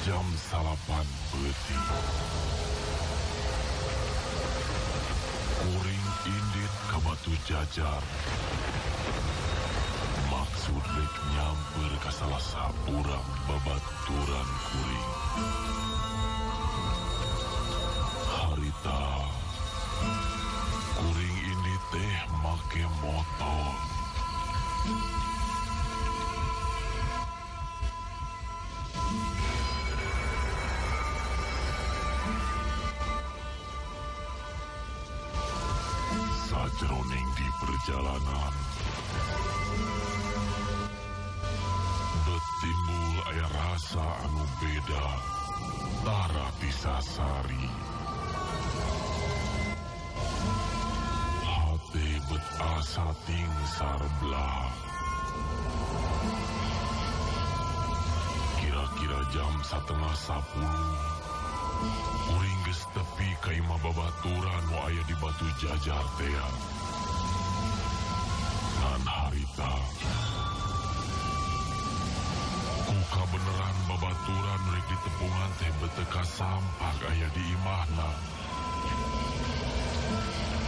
jam 9 peuting. Kuring indit ka Batu Jajar. Maksud rek nyamper ka salah saurang babaturan kuring. Harita kuring indit teh make motor. Sajroning di perjalanan betimbul aya rasa anu beda tara disasari. Hate bet asa tingsar belah. Kira-kira jam 9:30 kuring geus tepi ka imah babaturan nu aya di Batu Jajar tea. Ngan harita ku kabeneran babaturan rek ditepungan teh beteka sampak aya di imahna.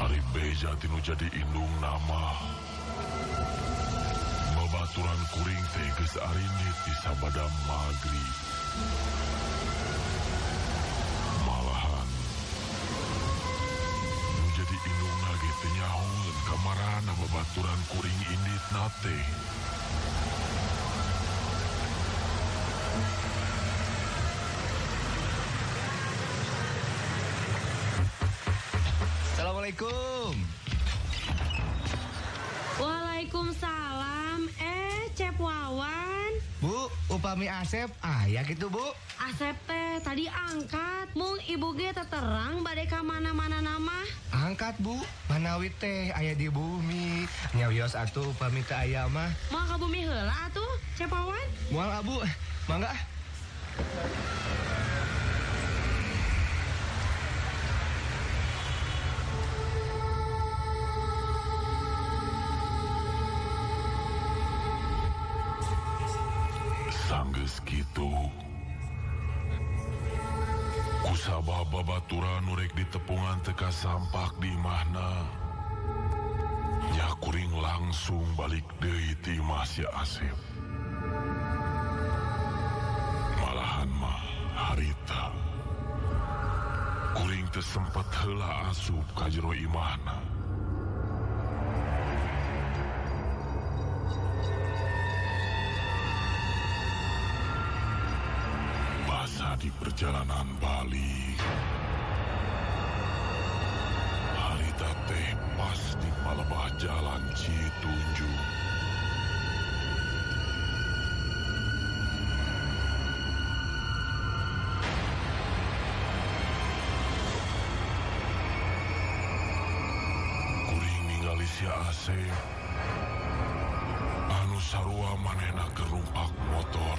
Ari beja tinu jadi indung nama. Babaturan kuring teh geus arindit di sabada magrib. Malahan nu jadi indungna ge teu nyahoeun kamarana babaturan kuring inditna teh. Assalamualaikum. Waalaikumsalam. Cep Wawan. Bu, upami Asep aya gitu, Bu. Asep teh tadi angkat. Mung ibu ge teterang bade ka mana-mana nama. Angkat, Bu. Manawi teh aya di bumi. Nyawios atuh upami teu aya mah. Moal ka bumi heula atuh, Cep Wawan. Moal, Bu. Mangga. Sanggeus kitu kusabab babaturan nu rek ditepungan teu kasampak di imahna. Nya kuring langsung balik deui ti imah si Asep. Malahan mah harita kuring teu sempet heula asup ka jero imahna. Basa di perjalanan balik, harita teh pas di palebah jalan Citunjung. Kuring ningali si Asep anu sarua manehna keur numpak motor.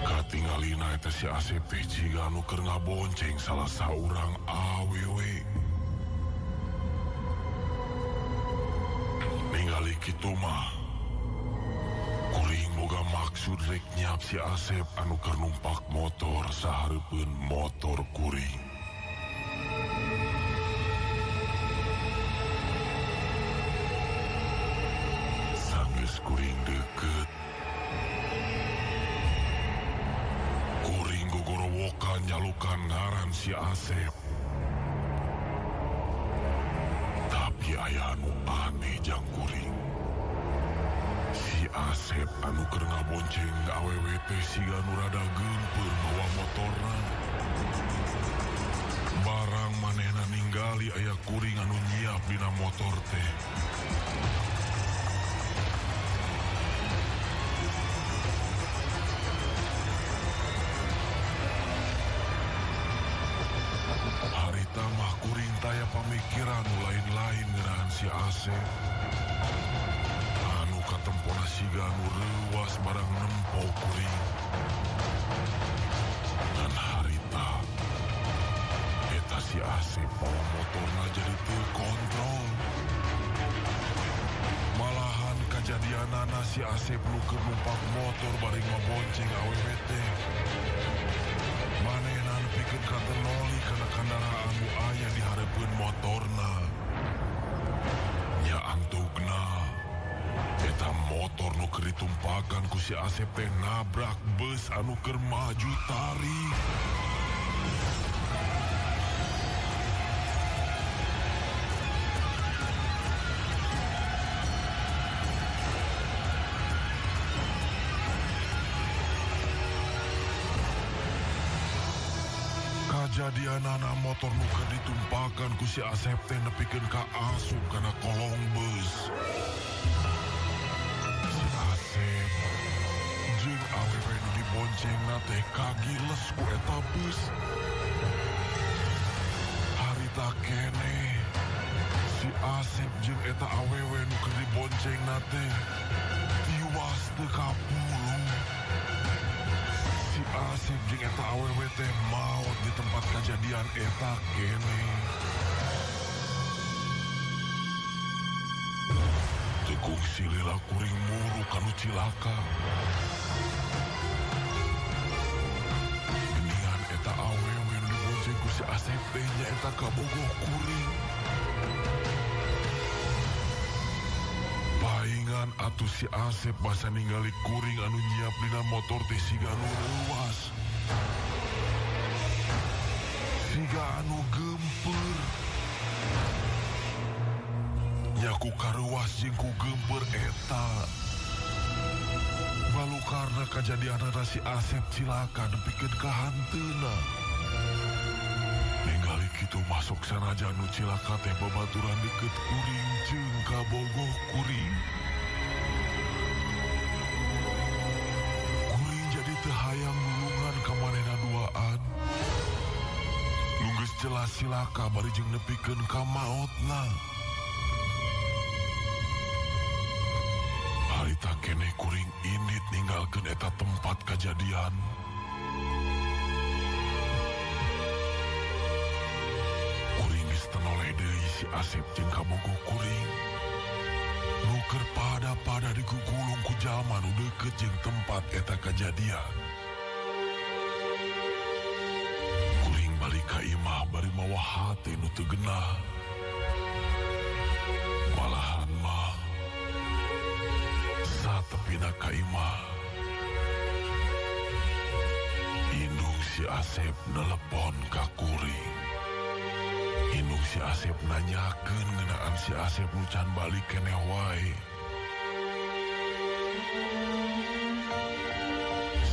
Katingalina eta si Asep teh jiga anu keur ngabonceng salah saurang awewe. Ningali kitu mah kuring boga maksud rek nyiap si Asep anu keur numpak motor sahareupeun motor kuring. Sanggeus kuring deukeut, kuring gogorowokan nyalukan ngaran si Asep. Tapi aya anu aneh jang kuring. Si Asep anu keur ngabonceng awewe teh siga nu rada geumpeur mawa motorna. Barang manehna ninggali aya kuring anu nyiap dina motor teh. Harita mah kuring taya pamikiran nu lain-lain ngeunaan si Asep. Anu katempona siga nu reuwas barang nempo kuring. Dan harita eta si Asep motorna jadi teu kontrol. Malahan kajadianana si Asep nu keur numpak motor bari ngabonceng awewe teh. Manehna nepikeun ka tenoli kana kandaraan nu aya di hareupeun motorna. Nya antugna eta motor nu keur ditumpakan ku si Asep teh nabrak bus anu keur maju tarik. Kajadianana motor nu keur ditumpakan ku si Asep teh nepikeun ka asup kana kolong bus. Si Asep jeung awewe nu diboncengna teh kagiles ku eta bus. Harita keneh si Asep jeung eta awewe nu keur diboncengna teh tiwas teu kapulung. Si Asep jeung eta awewe teh maot di tempat kajadian eta keneh. Teu kungsi lila kuring muru kanu cilaka. Geuningan eta awewe nu dibonceng ku si Asep teh nyaeta kabogoh kuring. Paingan atuh si Asep basa ningali kuring anu nyiap dina motor teh siga anu reuwas. Siga anu geumpeur. Nya ku kareuwas jeung ku geumpeur eta. Balukarna kajadianana si Asep cilaka nepikeun ka hanteuna. Ningali kitu masuk sanajan nu cilaka teh babaturan deukeut kuring jeung kabogoh kuring. Kuring jadi teu hayang nulungan ka manehna duaan. Nu geus jelas cilaka bari jeung nepikeun ka maotna. Harita keneh kuring indit ninggalkeun eta tempat kajadian. Kuring geus tenoleh deui si Asep jeung kabogoh kuring. Nu keur pada-pada digugulung ku jalma nu deukeut jeung tempat eta kajadian. Kuring balik ka imah bari mawa hate nu teu genah. Malahan mah satepina ka imah, indung si Asep nelepon ka kuring. Indung si Asep nanyakeun ngeunaan si Asep nu can balik keneh wae.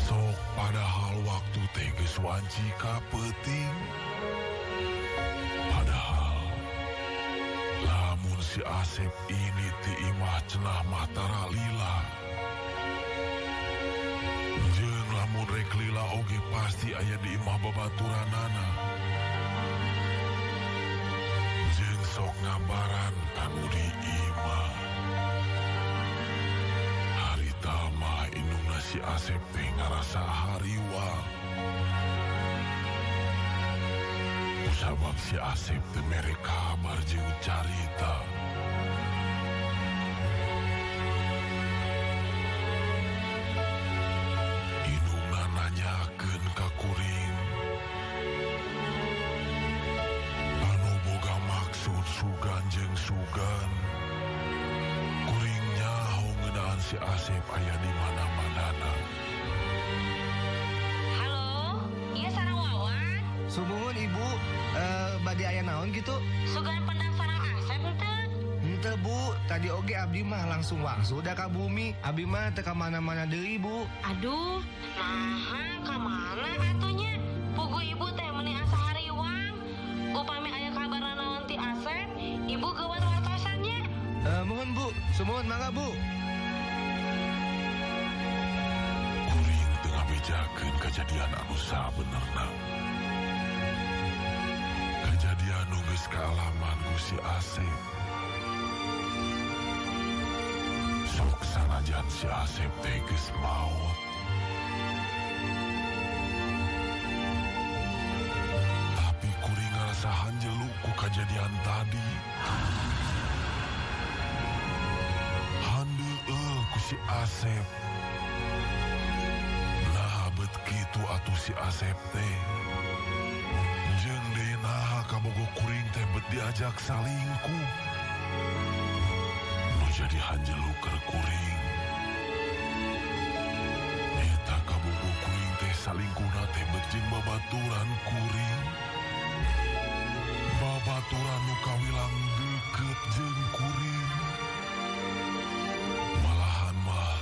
Sok padahal waktu teh geus wanci ka peuting. Padahal lamun si Asep ini ti imah cenah mah tara lila. Jeung lamun rek lila oge pasti aya di imah babaturanana. Jeung sok ngabaran kanu di imah. Harita mah indungna si Asep teh ngarasa hariwang. Kusabab si Asep teu mere kabar jeung carita. Indungna nanyakeun ka kuring anu boga maksud sugan jeung sugan. Kuring nyaho ngeunaan si Asep aya di mana-manana. Halo, ieu sareng Wawan. Sumuhun ibu, bade aya naon gitu? Sugan pendang sareng Asep henteu? Henteu bu, tadi oge abdi mah langsung wangsul da ka bumi. Abdi mah teu ka mana-mana deui bu. Aduh, naha ka mana atuh nya? Pugu ibu teh meuni asa hariwang. Upami aya kabar naon ti Asep, ibu geuwat wartosan nya. Muhun bu, sumuhun mangga bu. Kuring teu ngabejakeun kajadian anu sabenerna. Kajadian nu geus kaalaman ku si Asep. Sok sanajan si Asep teh geus maot. Tapi kuring ngarasa hanjelu ku kajadian si Asep. Nah bet kitu atuh si Asep teh. Jeung deui naha kabogoh kuring teh bet diajak salingkuh. Nu jadi hanjelu keur kuring. Eta kabogoh kuring teh salingkuhna teh bet jeung babaturan kuring. Babaturan nu kawilang deukeut jeung kuring. Malahan mah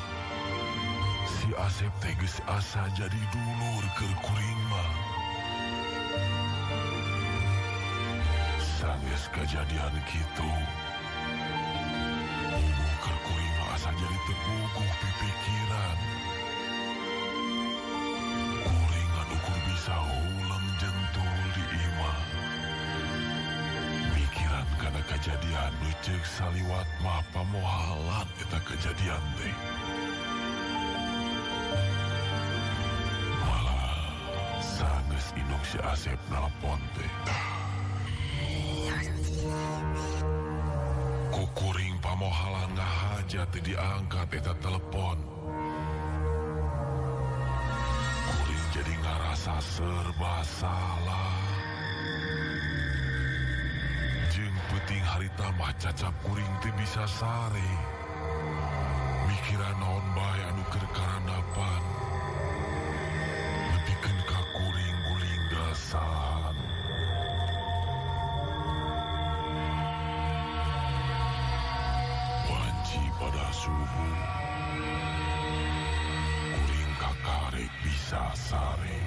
si Asep teh geus asa jadi dulur keur kuring mah. Sanggeus kajadian kitu, puguh keur kuring mah asa jadi teu puguh pipikiran. Kuring ngan ukur bisa huleng jentul di imah. Mikiran kana kajadian nu ceuk saliwat mah pamohalan eta kajadian teh. Malah sanggeus indung si Asep nalpon teh. Ku kuring pamohalan ngahaja teh diangkat eta telepon. Kuring jadi ngarasa serba salah. Jeung peuting harita mah cacap kuring teu bisa sare. Mikiran naon bae anu keur karandapan. Nepikeun ka kuring guling gasahan. Wanci pada subuh, kuring kakarek bisa sare.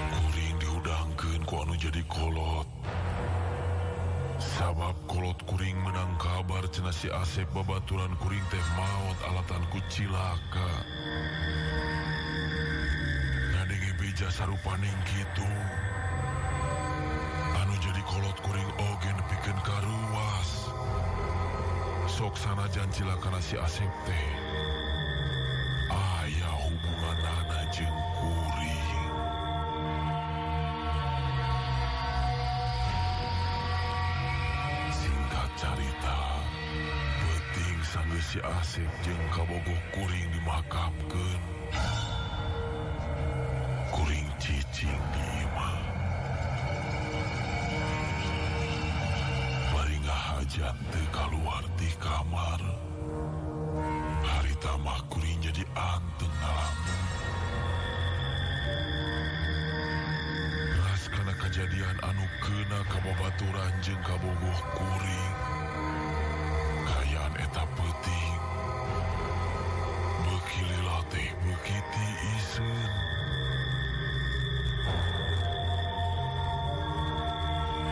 Kuring dihudangkeun ku anu jadi kolot. Sabab kolot kuring menang kabar cenah si Asep babaturan kuring teh maot alatan ku cilaka. Ngadenge beja sarupaning kitu. Anu jadi kolot kuring oge nepikeun ka ruas. Sok sanajan cilakana si Asep teh aya hubunganana jeung kuring. Singkat carita, peuting sanggeus si Asep jeung kabogoh kuring dimakamkeun. Kuring cicing di imah. Bari ngahajan teu kaluar ti kamar. Harita mah kuring jadi anteng ngalamun. Ras kana kajadian anu keuna ka babaturan jeung kabogoh kuring. Kaayaan eta peuting. Beuki lila teh beuki tiiseun.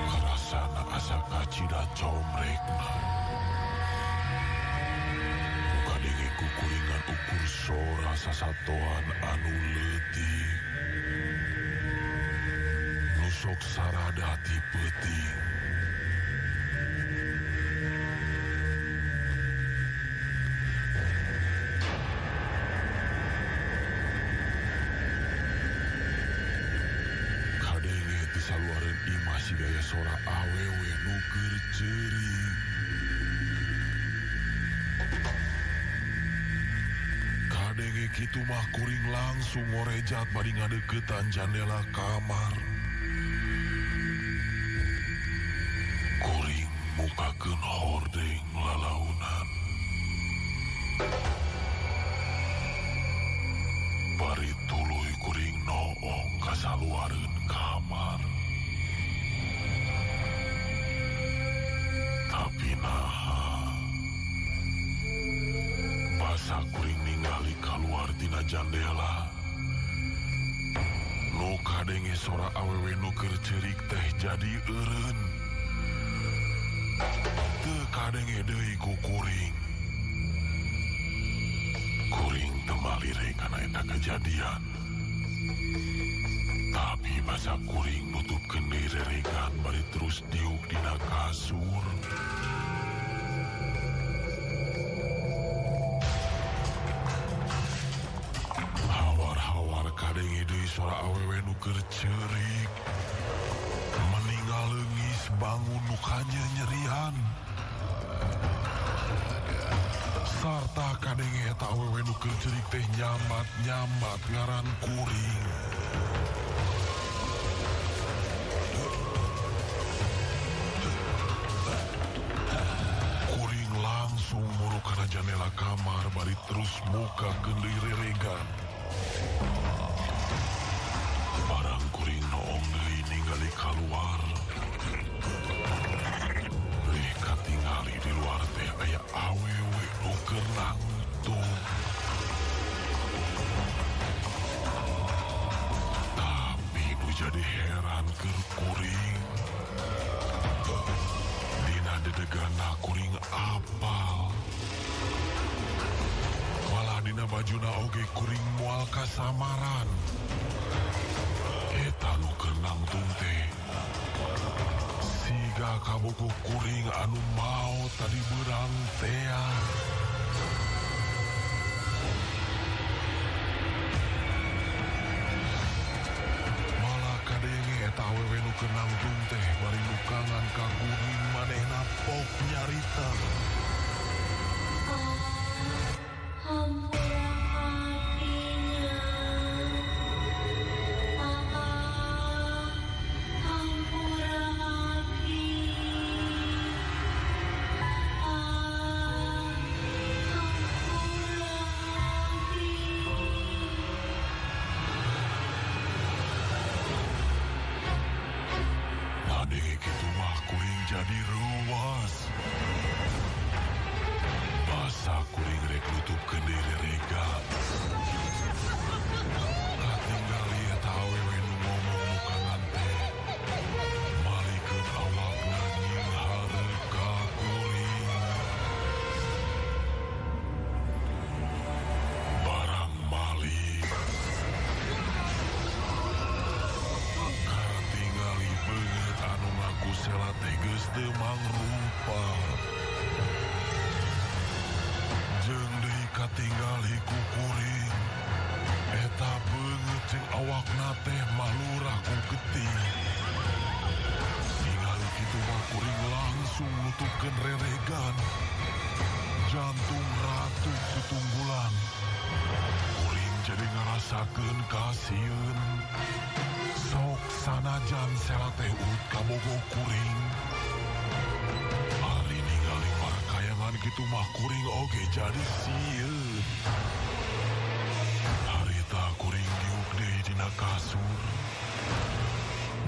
Karasana asa kacida comrekna. Muka denge kukuringan ukur sora sasatoan anu leutik. Nu sok sarada ti peuting. Kadenge ti saluareun imah sigaya sora awewe nu keur ceurik. Kadenge kitu mah kuring langsung ngorejat bari ngadeuketan jandela kamar. Kuring mukakeun hordeng lalaunan. Bari tuluy kuring noong ka saluareun kamar. Tapi naha basa kuring ningali kaluar tina jandela. Nu kadenge sora awewe nu keur ceurik teh jadi eureun. Teu kadenge deui ku kuring. Kuring teu malire kana eta kejadian. Tapi basa kuring nutupkeun deui reregan bari terus diuk dina kasur. Hawar-hawar kadenge deui sora awewe nu keur ceurik. bangun nu kanyeri-nyerian. Sarta kadenge eta awewe nu keur cerik teh nyambat-nyambat ngaran kuring. Kuring langsung muru kana janela kamar bari terus muka deui reregan. Barang kuring noong deui ningali kaluar. Lih katingali di luar teh aya awewe nu keur nangtung. Tapi nu jadi heran keur kuring. Dina dedegana kuring apal. Malah dina bajuna oge kuring moal kasamaran. Eta nu keur nangtung teh siga kabogoh kuring anu maot tadi beurang tea. Malah kadenge eta awewe nu keur nangtung teh bari nukangan ka kuring manehna pok nyarita. Hampura apinya. Hampura api. Hampura api. Ngadenge kitu mah kuring jadi ruas. Basa kuring rek nutupkeun deui reregan. Katinggali eta awewe nu ngomong nukangan teh malikeun awakna nyinghareup ka kuring. Barang malik katingali beungeut anu ngaku sela teh geus teu mangrupa. Jeung deui katingali ku kuring eta beungeut jeung awakna teh malurah ku getih. Ningali kitu mah kuring langsung nutupkeun reregan. Jantung ratu tutunggulan. Kuring jadi ngarasakeun kasieun. Sok sanajan sela teh urut kabogoh kuring. Ari ningali parakayangan kitu mah kuring oge jadi sieun. Harita kuring diuk deui dina kasur.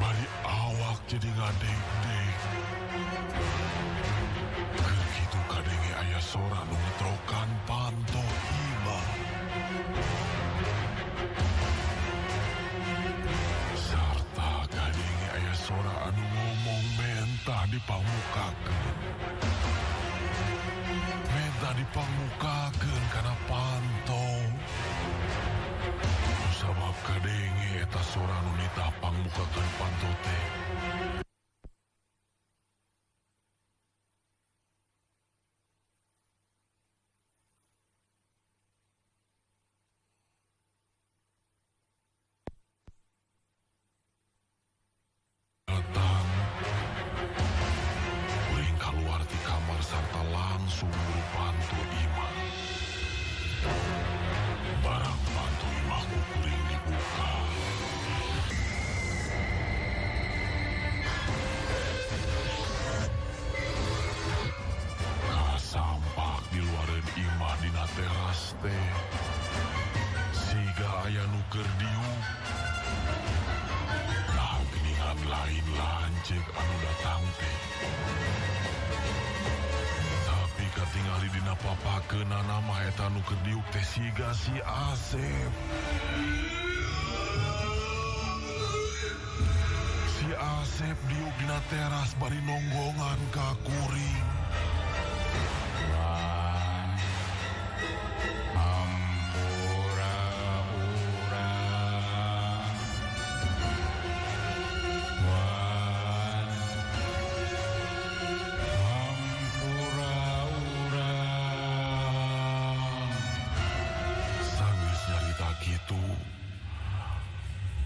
Bari awak jadi ngadeg-deg. Keur kitu kadenge aya sora nu ngetrokan panto imah. Sarta kadenge aya sora anu ngomong mentah dipangmukakeun. Mentah dipangmukakeun kana panto. Kusabab kadenge eta sora nu nitah pangmukakeun panto teh. Datang. Kuring kaluar ti kamar sarta langsung muru panto imah. Barang panto imah ku kuring dibuka. Kasampak di luareun imah dina teras teh. Siga aya nu keur diuk. Nah geuningan lain lanceuk anu datang teh. Tapi katingali dina papakeunana mah eta nu keur diuk teh siga si Asep. Si Asep diuk dina teras bari nonggongan ka kuring. Wan, hampura urang. Wan, hampura urang. Sanggeus nyarita kitu,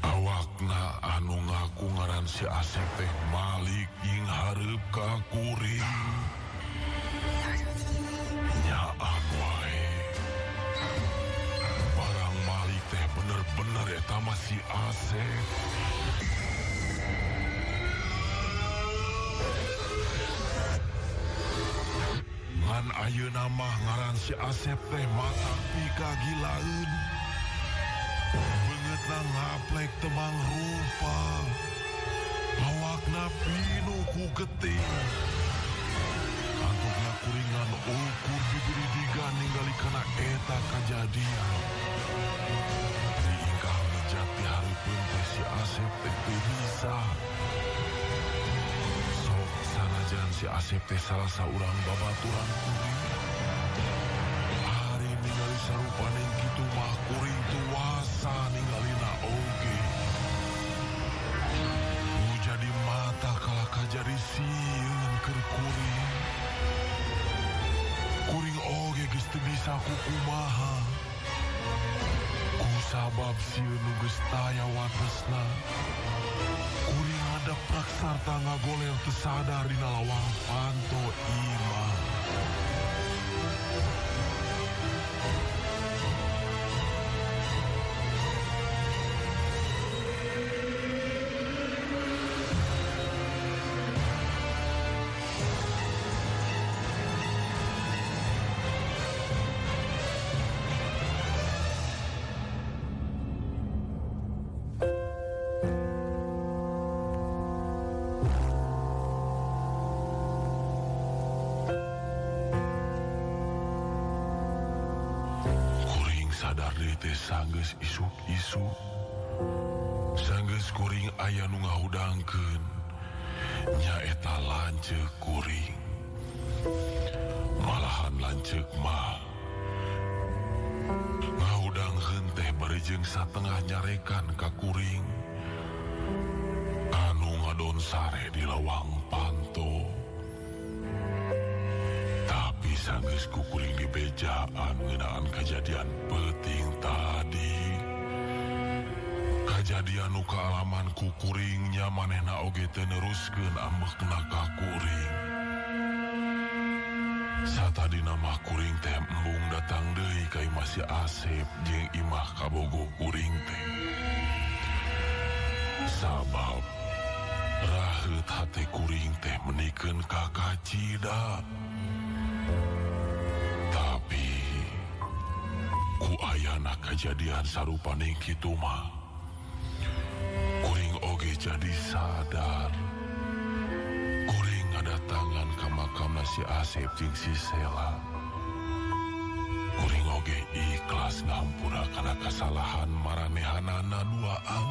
awakna anu ngaku ngaran ngaran si Asep teh malik nyinghareup ka kuring. Nyaan wae. Barang malik teh bener-bener eta mah si Asep. Ngan ayeuna mah ngaran si Asep teh matak pikagilaeun. Beungeutna ngaplek teu mangrupa. Awakna pinuh ku getih. Antukna kuringan ukur bibiridigan ningali kana eta kajadian. Diingkah ngejat di hareupeun teh si Asep teh teu bisa. Sok sanajan si Asep teh salah saurang babaturan kuring. Ari ningali sarupaning kitu mah kuring tuasa ningalina oge. Nu jadi mata kalah kajadi sieun keur kuring. Kuring oge geus teu bisa kukumaha. Ku sabab sieun nu geus taya watesna. Kuring ngadaprak sarta ngagoler teu sadar dina lawang panto imah. Sadar deui teh sanggeus isuk-isuk. Sanggeus kuring aya nu ngahudangkeun. Nyaeta lanceuk kuring. Malahan lanceuk mah ngahudangkeun teh bari jeung satengah nyarekan ka kuring. Anu ngadon sare di lawang panto. Tapi sanggeus ku kuring dibejaan ngeunaan kajadian peuting tadi. Kajadian nu kaalaman ku kuring nya manehna oge teu neruskeun ambekna ka kuring. Satadina mah kuring teh embung datang deui ka imah si Asep jeung imah kabogoh kuring teh. Sabab raheut hate kuring teh menikeun ka kacida. Tapi ku ayana kajadian sarupaning kitu mah kuring oge jadi sadar. Kuring ngadatangan ka makamna si Asep jeung si Sela. Kuring oge ikhlas ngahampura kana kasalahan maranehanana duaan.